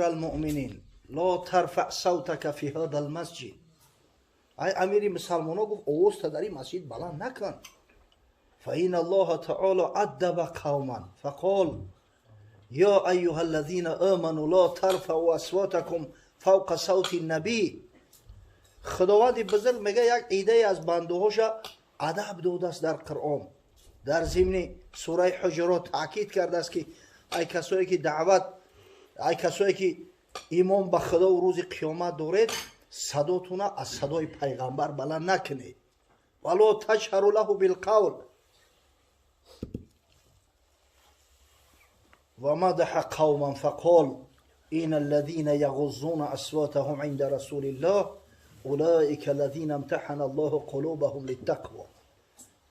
المؤمنين لا ترفع صوتك في هذا المسجد. ای امیر مسلمان‌ها گفت آواز در این مسجد بلند نکن. فإن الله تعالى أدب قوما فقال یا ایها الذین آمنوا لا ترفعوا اصواتكم فوق صوت النبی. خداوند بزرگ میگه یک ایده از بنده‌هاش ادب داده است در قرآن. در ضمن سوره حجرات تاکید کرده است که ای کسایی که دعوت، ای کسایی که ایمان به خدا و روز قیامت دارید، صداتون از صدای پیغمبر بلند نکنید. ولا تجهروا له بالقول. ومدح قوما فقال إن الذين يغضون أصواتهم عند رسول الله أولئك الذين امتحن الله قلوبهم للتقوى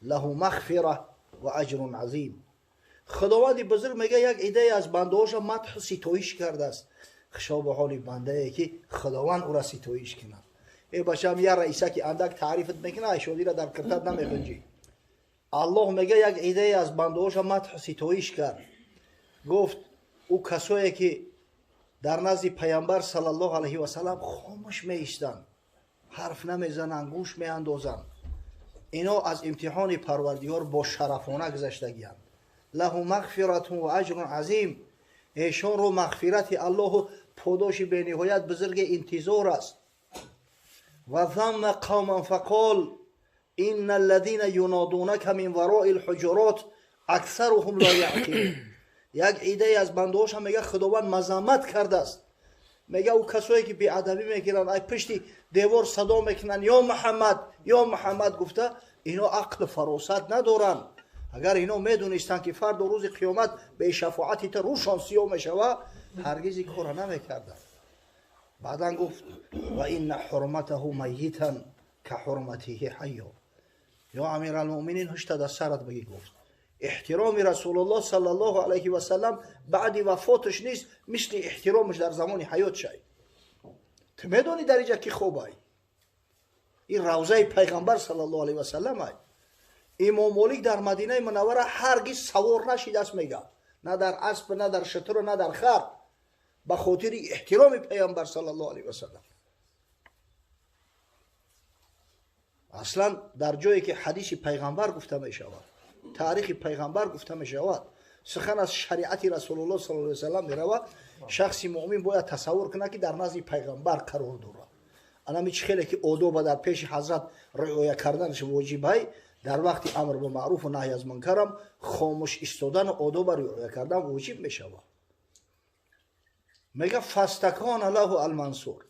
له مغفرة وأجر عظیم. خداوند بزرگ میگه یک ایده از بنده هاش مدح ستایش کرده است. خوشا به حال بنده ای که خداوند او را ستایش کنه. ای بچم یه رئیسه که اندک تعریفت میکنه ایشودی را در کرتت نمیخنجی. الله میگه یک ایده از بنده هاش مدح ستایش کرد. گفت او کسایی که در نزد پیامبر صلی الله علیه و سلم خاموش میایستند، حرف نمیزنند، گوش میاندازند، اینا از امتحان پروردگار با شرفانه گذشتگی‌اند. له مغفرت و اجر عظیم. ایشان رو مغفرت الله و پاداش بی‌نهایت بزرگ انتظار است. و ذم قوما فقال ان الذين ينادونك من وراء الحجرات اکثرهم لا يعقلون. یک ایده از بنده‌هاش هم میگه خداوند مذمت کرده است. میگه او کسایی که بی‌ادبی میکنن، ای پشت دیوار صدا میکنن یا محمد یا محمد گفته، اینا عقل فراست ندارن. اگر اینا میدونستن که فردا روز قیامت به شفاعت تا روشان سیاه میشوه، هرگز این کارو نمیکردن. بعدا گفت و این حرمته میتا که حرمته حیا. یا امیرالمؤمنین هشت در سرت بگی گفت احترام رسول الله صلی الله علیه و سلم بعد وفاتش نیست مثل احترامش در زمان حیات شد. تو میدونی در اینجا کی خوبه؟ این روضه پیغمبر صلی الله علیه و سلم ای. امام مالک در مدینه منوره هرگز سوار نشید است میگه، نه در اسب، نه در شتر، نه در خر، به خاطر احترام پیغمبر صلی الله علیه و سلم. اصلا در جایی که حدیث پیغمبر گفته میشود، تاریخ پیغمبر گفته میشود، سخن از شریعت رسول الله صلی الله علیه و سلم میرود، شخص مؤمن باید تصور کنه که در نزد پیغمبر قرار دارد. انا چه خیلی که آداب در پیش حضرت رعایت کردنش واجبه، در وقت امر به معروف و نهی از منکرم خاموش ایستادن و آداب رعایت کردن واجب میشود. میگه فاستکان له المنصور.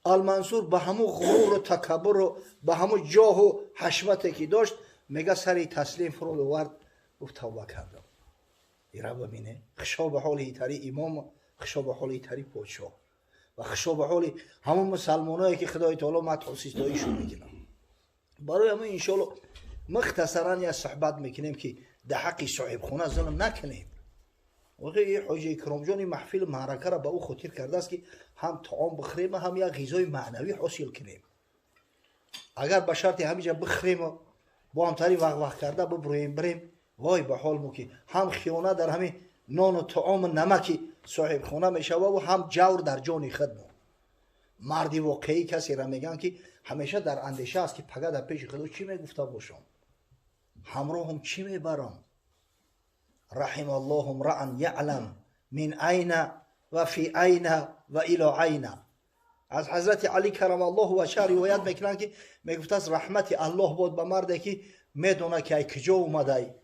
المنصور به همون غرور و تکبر و به همون جاه و حشمتی که داشت، میگه سری تسلیم فرود آورد، گفت توبه کردم. ایرا ببینه خشا به حال ایتری امام، خشا به حال ایتری پادشاه و خشا به حال همون مسلمانایی که خدای تعالی مدح و ستایششون میکنه. برای همین انشالله مختصرا یه صحبت میکنیم که در حق صاحب خونه ظلم نکنیم. واقعا حاجی اکرام جان این محفل معرکه را به او خاطر کرده است که هم طعام بخریم هم یک غذای معنوی حاصل کنیم. اگر به شرط همینجا بخریم با هم تری وقت وقت کرده ببریم بریم، وای به حال مو که هم خیانت در همین نان و طعام و نمکی صاحب خونه میشوه و هم جور در جان خود ما. مردی واقعی کسی را میگن که همیشه در اندیشه است که پگه در پیش خدا چی میگفته باشم، همراهم چی میبرم. رحم الله امرأ یعلم من عین و فی عین و الی عین. از حضرت علی کرم الله وجهه روایت میکنن که میگفت از رحمت الله بود به مردی که میدونه که ای کجا اومده،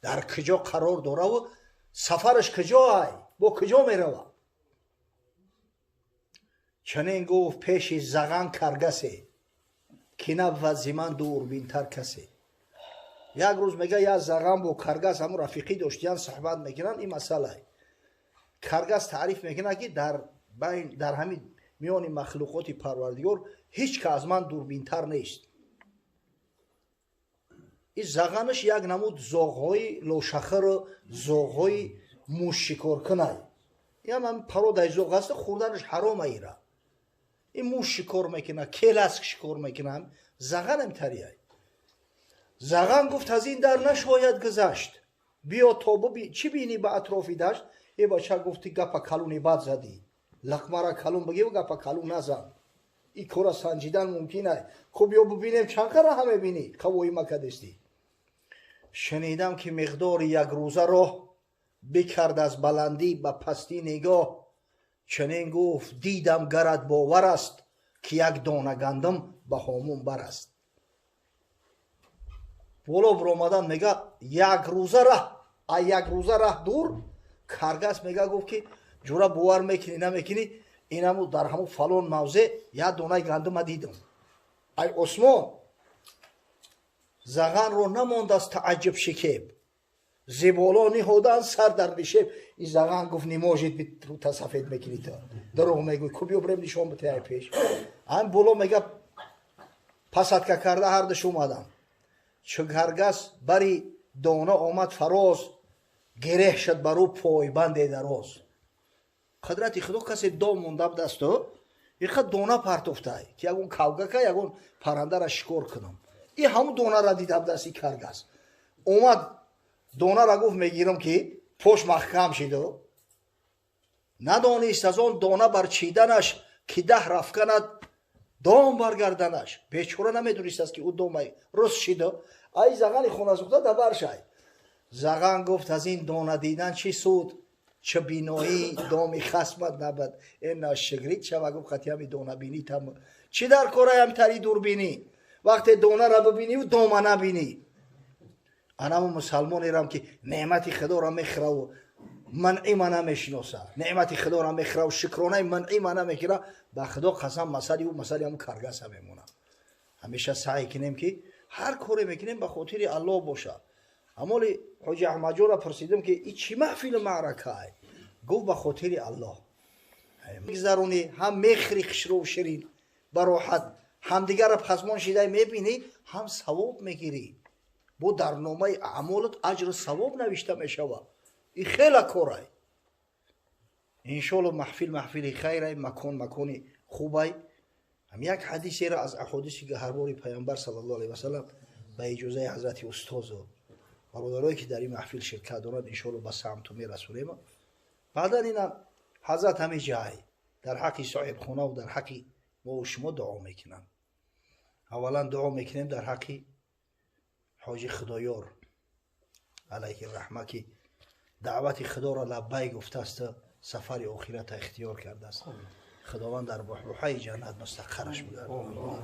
در کجا قرار داره و سفرش کجا ای، با کجا میروه. چنین گفت پیش زغن کرگسه که نبود ز من دوربینتر کسی. یک روز میگه یا زغن با کرگس همون رفیقی داشتیان صحبت میکنن. این مسئله کرگس تعریف میکنه که در بین در همین میان مخلوقات پروردگار هیچ که از من دوربینتر نیست. این زغنش یک نمود زاغهای لوشخر و زاغهای موش شکار کنه. یا من پرودای زاغ هست خوردنش حرام ایره. این موش شکار میکنه، کلسک شکار میکنه، زغن هم تریه. زغن گفت از این در نشاید گذشت، بیا تا چی بینی به اطرافی دشت. ای بچه گفتی گپا کلونی بد زدی. Лақмара калон бигир, гапа калон назан. И кора санҷидан мумкин ай. Хуб ё бибинем чанд раҳа мебинӣ, қавои макадестӣ. Шунидам ки миқдори як рӯза роҳ бикард аз баландӣ ба пастӣ нигоҳ. Чунин гуфт дидам гарат бовар аст, ки як дона гандум ба ҳомун бар аст. Боло биромадан мега як рӯза раҳ, а як рӯза раҳ дур каргас мега гуфт ки ҷура бовар мекунӣ намекунӣ, инаму дар ҳамун фалон мавзеъ як донаи гандума дидам. Ай Осмон зағанро намонд аз тааҷҷуб шикеб, зеболо ниҳодан сар дар нишеб. И заған гуфт не может быть, рута сафед мекунӣ то дурӯғ мегӯй, ку биё бирем нишон бите ай пеш. Ҳам боло мега пасадка карда ҳардуш омадам. Чу каргас бари дона омад фароз, гиреҳ шуд бар ӯ пойбанде дароз. Қудрати Худо касе дом монда будасту иқа дона партофтай ки ягон кавгака ягон паррандара шикор кунам. И ҳамун донара дида будаст и каргас. Омад донара гуфт мегирам ки пош маҳкам шиду. Надонист аз он дона барчиданаш ки даҳ рафканад дом баргарданаш. Бечора намедонист аст ки ӯ домай рост шиду. Ай зағани хонасӯхта дабар шай. Заған гуфт аз ин дона дидан чӣ суд, чӣ биноӣ доми хасмат набад. Э нашигрид шава гуфт хати ҳами донабинӣ там. Чӣ дар кораям тари дурбинӣ? Вақте донара бибиниву дома набинӣ. Анаму мусалмонерам ки неъмати Худоро мехӯраву манъима намешиноса, неъмати Худоро мехӯраву шукронаи манъима намекунад, ба Худо қасам масали ӯ масали ҳамун каргаса мемонад. Ҳамеша саъй кунем ки ҳар коре мекунем ба хотири Аллоҳ бошад. Амоли ҳоҷи Аҳмадҷонро пурсидам ки и чӣ маҳфили маъракай? Гуфт ба хотири Аллоҳ. Мегзаронӣ, ҳам мехӯрӣ хушрӯ ширин ба роҳат, ҳамдигарро пасмон шидай мебинӣ, ҳам савоб мегирӣ. Бо дар номаи аъмолат аҷру савоб навишта мешавад. И хела корай. Иншоалло маҳфил маҳфили хайрай, макон макони хубай. Ҳам як ҳадисеро аз аҳодиси гаҳарбори Паёмбар саллаллоҳу алайҳи васаллам ба иҷозаи ҳазрати устозу бародарое ки дар ин маҳфил ширкат доранд иншоалло ба самту мерасонем. Баъдан ина ҳазрат ҳами ҷай дар ҳаққи соҳибхонаву дар ҳаққи мову шумо дуо мекунанд. Аввалан дуо мекунем дар ҳаққи ҳоҷи Худоёр алайҳи раҳма ки даъвати Худоро лаббай гуфтааст, сафари охирата ихтиёр кардааст. Худованд дар буҳбуҳаи ҷаннат мустақарраш бигардонад.